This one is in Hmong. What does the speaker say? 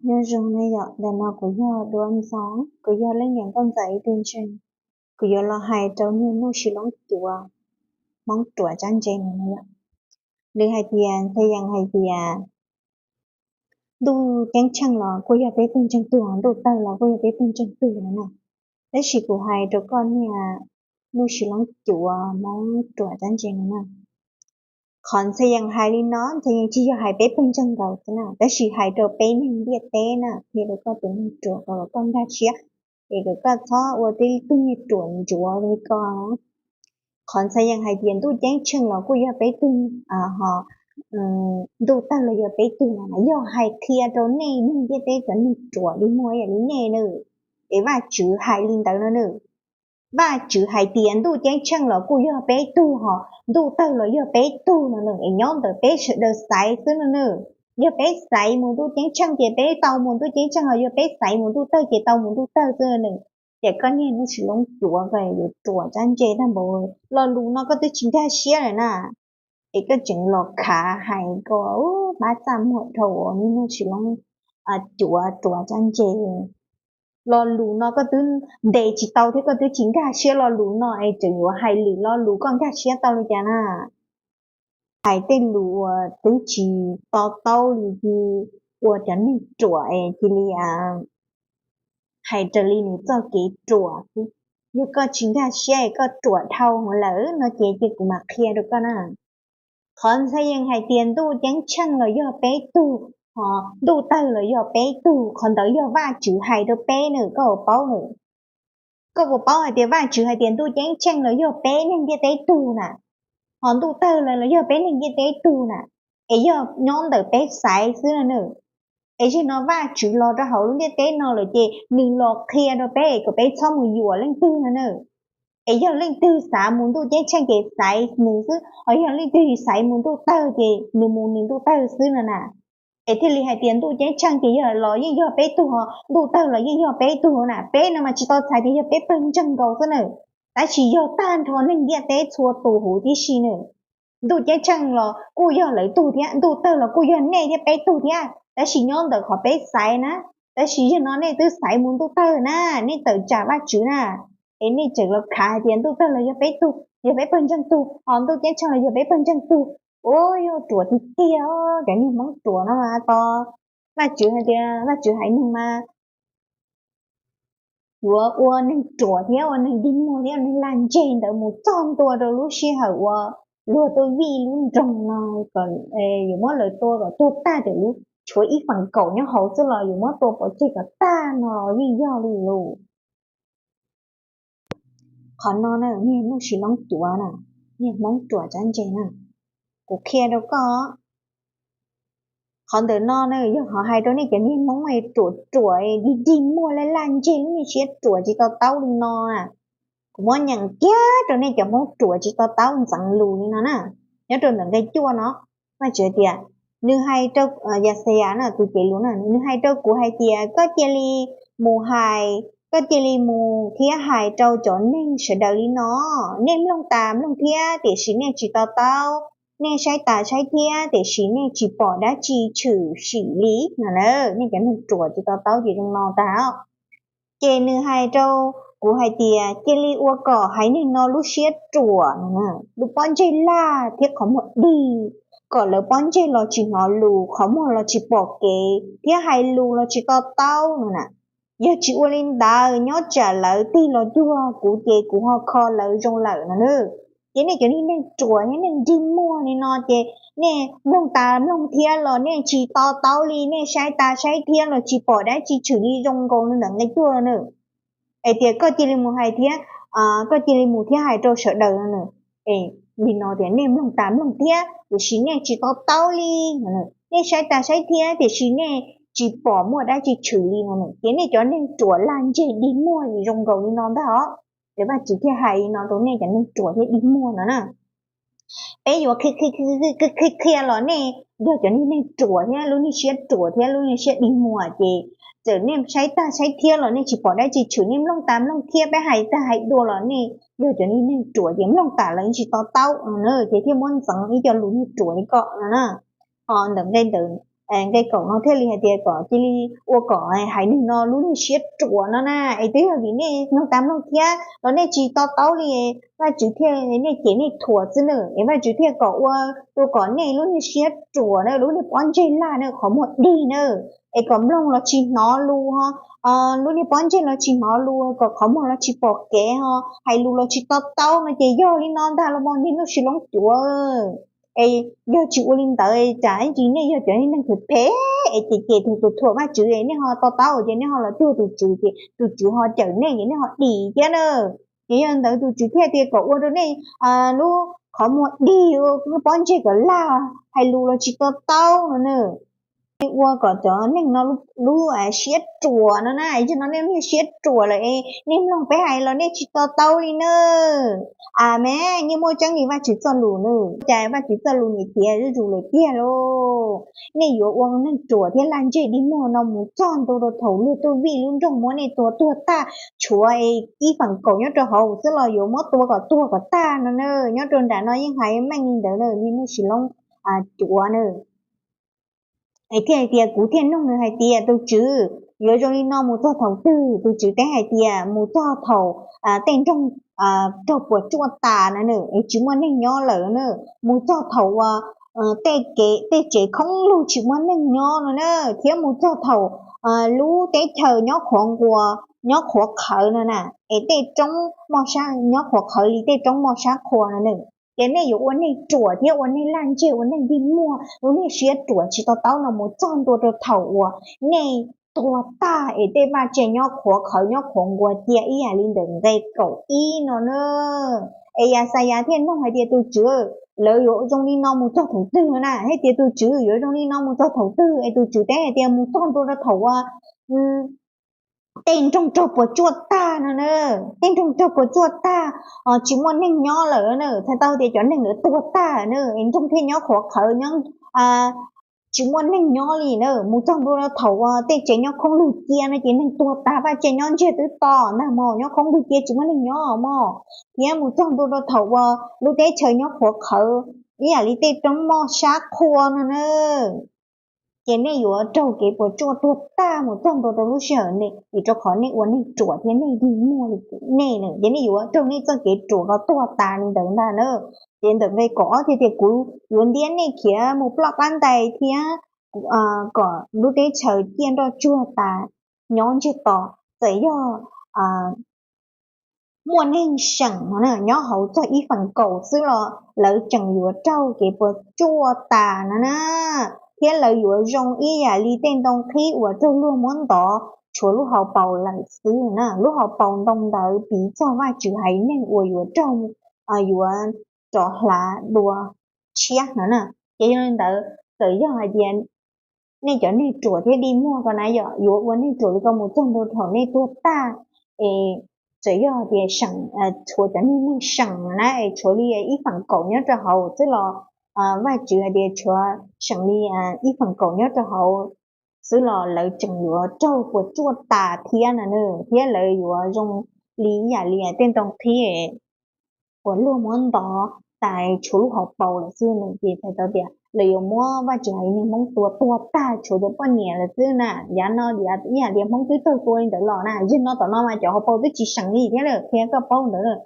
Nyob zoo na yom, ntawm no kuv yog Duab Ntxoo, kuv yog leej niam nkauj ntxawm ib tug ntseeg. Kuv yuav los hais rau niag Nuj Sis Loob Cuav, Hmoob ruam tsab ntse no na yom. Nws hais tias, ntxhais yees hais tias, ntuj ceeb tsheej los kuj yog peb pawg ntseeg tug, ntuj tawg los kuj yog peb pawg ntseeg tug no na. Tab sis kuv hais rau koj niag Nuj Sis Loob Cuav, Hmoob ruam tsab ntse no na. Qhov ntxhais yees hais li no, ntxhais yees tsis yog hais peb pawg ntseeg nkaus xwb na, tab sis hais rau peb neeg ntiaj teb na, qhia rau koj tus neeg ruam kom koj nkag siab, es kom koj txhob ua tej tug niag ruam ntsuav li ko. Qhov ntxhais yees hais tias ntuj ceeb tsheej los kuj yog peb tug, ho ntuj tawg los yog peb tug no, yog hais qhia rau nej neeg ntiaj teb cov neeg ruam dig muag ib yam li nej na. Es Vajtswv hais li ntawd no na. Vajtswv hais tias ntuj ceeb tsheej los kuj yog peb tug, ho ntuj tawg los yog peb tug no na, es nyob ntawm peb sawv daws xaiv xwb no na. Yog peb xaiv mus ntuj ceeb tsheej ces peb tau mus ntuj ceeb tsheej, ho yog peb xaiv mus ntuj tawg ces tau mus ntuj tawg xwb no na. Ces koj niag Nuj Sis Loob Cuav ko yuav ruam tsab ntse tag npaum, lo lus no koj twb tsis nkag siab lawm na. Es koj tseem los khav hais ko, pab txaj muag dhau uas niag Nuj Sis Loob Cuav ruam tsab ntse. Lo lus no koj twb ntes tsis tau thiab koj twb tsis nkag siab lo lus no es tseem yuav hais lwm lo lus koj nkag siab tau li cas na. Hais tej lus uas twb tsis to taub li, ua cov neeg ruam es cia li hais raws li nws txoj kev ruam xwb. Yog koj tsis nkag siab es koj ruam dhau heev lawm no ces cia kuv mam qhia rau koj na. Qhov ntxhais yees hais tias ntuj ceeb tsheej los yog peb tug, ho ntuj tawg los yog peb tug, qhov ntawd yog Vajtswv hais rau peb na, koj puas paub na? Koj puas paub hais tias Vajtswv hais tias ntuj ceeb tsheej los yog peb neeg ntiaj teb tug na, ho ntuj tawg los los yog peb neeg ntiaj teb tug na, es yog nyob ntawm peb xaiv xwb no na. Es zaum no Vajtswv los rau hauv lub ntiaj teb no lawm ces nws los qhia rau peb kom peb txhob mus yuam leej twg no na. Es yog leej twg xav mus ntuj ceeb tsheej ces xaiv nws xwb, ho yog leej twg xaiv mus ntuj tawg ces nws mus nws ntuj tawg xwb no na. Es thiaj li hais tias ntuj ceeb tsheej ces yog los yeej yog peb tug, ho ntuj tawg los yeej yog peb tug na. Peb no mas tsis tau txhais tias yog peb pawg ntseeg nkaus xwb na, tab sis yog tag nrho neeg ntiaj teb txhua tus huv tib si na. Ntuj ceeb tsheej los kuj yog lawv tug thiab, ntuj tawg los kuj yog nej thiab peb tug thiab, tab sis nyob ntawm qhov peb xaiv na. Tab sis yog no nej twb xaiv mus ntuj tawg na, nej tawm tsam Vajtswv na, es nej tseem los khav hais tias ntuj tawg los yog peb tug, yog peb pawg ntseeg tug, ho ntuj ceeb tsheej los yog peb pawg ntseeg tug. Ua yog ruam tiag tiag, cov niag Hmoob ruam no mas tos Vajtswv hais tias, Vajtswv haiv neeg mas yuav ua neeg ruam thiab ua neeg dig muag thiab ua neeg lag ntseg ntawd mus txog ntua rau lub sij hawm uas luag tuaj vij lub nroog no, kom yuav muab lawv tua kom tuag tag, tam lub tshuav ib feem kaum nyob hauv xwb los yuav muab tua pov tseg kom tag no los yeej yog li lus. Qhov no na, niag Nuj Sis Loob Cuav na, niag Hmoob ruam tsab ntse na, kuv qhia rau koj. Qhov ntawm no na yog qhov hais rau nej cov niag Hmoob ruam ruam dig dig muag laj laj ntseg lub niag siab ruam tsis to taub li no na. Kuv muab nyeem kiag rau nej cov Hmoob ruam tsis to taub ntxeev lus li no na. Nyob rau ntawm nqe cuaj no, Vajtswv tias, nws hais rau, Yaxayas na, tus cev lus na, nws hais rau kuv hais tias, koj cia li mus hais, koj cia li mus thiab hais rau cov neeg sawv daws li no, nej mloog tas mloog thiab tiam sis nej tsis to taub, nej saib tas saib thiab tiam sis nej tsis pom dab tsi tshwm sim li no na. Nej cov neeg ruam tsis to taub ces zoo no tag. Ces nws hais rau kuv hais tias, cia li ua kom haiv neeg no lub siab ruam, lub pob ntseg laj thiab qhov muag dig, kom lawv pob ntseg los tsis hnov lus, qhov muag los tsis pom kev, thiab hais lus los tsis to taub no na. Yog tsis ua li ntawd, nyob tsam lawv tig los cuag kuv ces kuv ho kho lawv zoo lawm no na. Ces nej cov niag neeg ruam thiab neeg dig muag li no ces nej mloog tas mloog thiab los nej tsis to taub li, nej saib tas saib thiab los tsis pom dab tsi tshwm li zoo nkaus li ntawm nqe cuaj no na. Es tias koj cia li mus hais thiab, koj cia li mus thiab hais rau sawv daws no na. Es li no tias nej mloog tas mloog thiab tiam sis nej tsis to taub li, nej saib tas saib thiab tiam sis nej tsis pom muaj dab tsi tshwm li no na. Ces nej cov neeg ruam laj ntseg dig muag zoo nkaus li no ntag os. Ces Vajtswv thiaj hais li no rau nej cov neeg ruam thiab dig muag no na. Peb yuav qhia qhia los nej yog cov niag neeg ruam thiab lub niag siab ruam thiab lub niag siab dig muag ces txawm nej saib tag saib thiab los nej tsis pom dab tsi tshwm, nej mloog tas mloog thiab peb hais tag hais dua los nej yog cov niag neeg ruam ces mloog tas los yeej tsis to taub no na, ces thiaj muab ntxeev ib co lus niag ruam li ko no na. Ho ntawm nqe ntawm Nqe kaum no thiaj li hais tias kom cia li ua kom haiv neeg no lub niag siab ruam no na. Es twb yog vim nej mloog tas mloog thiab los nej tsis to taub li, Vajtswv thiaj, nej cem nej thuam xwb na. Es Vajtswv thiaj kom ua, ua kom nej lub niag siab ruam na, lub niag pob ntseg laj na, qhov muag dig na, es kom mloog los tsis hnov lus ho, lub niag pob ntseg los tsis hnov lus, kom qhov muag los tsis pom kev ho, hais lus los tsis to taub no ces yog li no ntag los mas niag Nuj Sis Loob cuav. Es yog tsis ua li ntawd tsam ib ntsis nej yog cov neeg phem phem es ces ces tus tus thuam Vajtswv es nej ho to taub ces nej ho los cuag tus Tswv ces tus Tswv ho cawm nej ces nej ho dim thiab na. Ces yog li ntawd tus Tswv thiaj tias kom ua rau nej lub qhov muag dig, lub pob ntseg kom laj, hais lus los tsis to taub no na. Ua kom cov neeg no lub siab ruam no na, yog no nej lub siab ruam lawm es nej mloog peb hais los nej tsis to taub li na. Amees, yeej muaj tseeb li Vajtswv txoj lus na. Cas Vajtswv txoj lus nim tiav zuj zus lawm tiag lauj. Nej yuav ua neeg ruam thiab laj ntseg dig muag no mus txog ntua rau thaum luag tuaj vij lub nroog muab nej tua tuag tag, tshuav ib feem kaum nyob rau hauv xwb los yuav muab tua kom tuag kom tag no na. Nyob rau nram no yeej hais meej li ntawd na, niag Nuj Sis Loob cuav na. Es thiaj hais tias kuv thiaj nug nws hais tias, tus Tswv, yuav zoo li no mus txog thaum twg? Tus Tswv teb hais tias mus txog thaum tej nroog raug puas tsuaj tas na, es tsis muaj neeg nyob lawm na, mus txog thaum uas tej kev, tej tsev khoob lug tsis muaj neeg nyob no na, thiab mus txog thaum lub teb chaws nyob qhuav nquas, nyob qhuav qhawv no na, es tej roob moj sab, nyob qhuav qhawv li tej roob moj sab qhua no na. Ces nej yuav ua neeg ruam thiab ua neeg laj ntseg, ua neeg dig muag, lub neej siab ruam tsis to taub no mus txog ntua rau thaum uas nej tuag tag es tej vaj tse nyob qhuav qhawv nyob qhuav nquas cia ib yam li ntawm nqe kaum ib no na. Es Yaxayas thiaj nug hais tias, tus Tswv, lawv yuav zoo li no mus txog thaum twg na? Hais tias, tus Tswv, yuav zoo li no mus txog thaum twg? Es tus Tswv teb hais tias mus txog ntua rau thaum uas tej nroog raug puas tsuaj tag no na, tej nroog raug puas tsuaj tag, tsis muaj neeg nyob lawm na, txhais tau tias cov neeg ntawd tuag tag na, es nroog thiaj nyob qhuav qhawv, tsis muaj neeg nyob li na, mus txog ntua rau thaum uas tej tsev nyob khoob lug cia no ces neeg tuag tag, vaj tse nyob ntsiag twb to ntag mog, nyob khoob lug cia tsis muaj neeg nyob mog, thiab mus txog ntua rau thaum uas lub teb chaws nyob qhuav qhawv ib yam li tej roob moj sab qhua no na. Ces nej yuav raug kev puas tsuaj tuag tag mus txog ntua rau lub sij hawm ne, vim rau qhov nej ua neeg ruam thiab neeg dig muag li nej na, ces nej yuav raug nej txoj kev ruam ko tuag tas li ntawd ntag na. Ces ntawm nqe kaum ob thiaj tias, kuv yuav ntiab nej khiav mus ploj qab ntais thiab kom lub teb chaws ciaj nroj tsuag tas nyob ntsiag to. Txawm yog muaj neeg seem no na, nyob hauv txog ib feem kaum xwb los lawv tseem yuav raug kev puas tsuaj tas no na, thiab lawv yuav zoo ib yam li tej ntoo qhib uas raug luag muab ntov tshuav lub hauv paus lawm xwb na. Lub hauv paus ntoo ntawd piv txog Vajtswv haiv neeg uas yuav raug, yuav rov hlav dua tshiab no na. Ces yog li ntawd, txawm yog hais tias nej cov neeg ruam thiab dig muag ko na yom, yuav ua neeg ruam li ko mus txog ntua thaum nej tuag tag, es txawm yog tias seem, tshuav cov neeg seem na, es tshuav li ib feem kaum nyob rau hauv xwb los, Vajtswv hais tias tshuav seem li ib feem kaum nyob rau hauv xwb los lawv tseem yuav raug puas tsuaj tas thiab no na, thiab lawv yuav zoo li ib yam li tej ntoo qhib uas luag muab ntov tas tshuav lub hauv paus lawm xwb no, ces txhais tau tias lawv yuav muab Vajtswv haiv neeg Hmoob tua tuag tag tshuav cov poj niam lawm xwb na. Yav no ib yam li Hmoob twb raug tua li ntawd los na, yog no tom no mas cov hauv paus twb tsis seem li thiab lawm, qhia koj paub ntawd.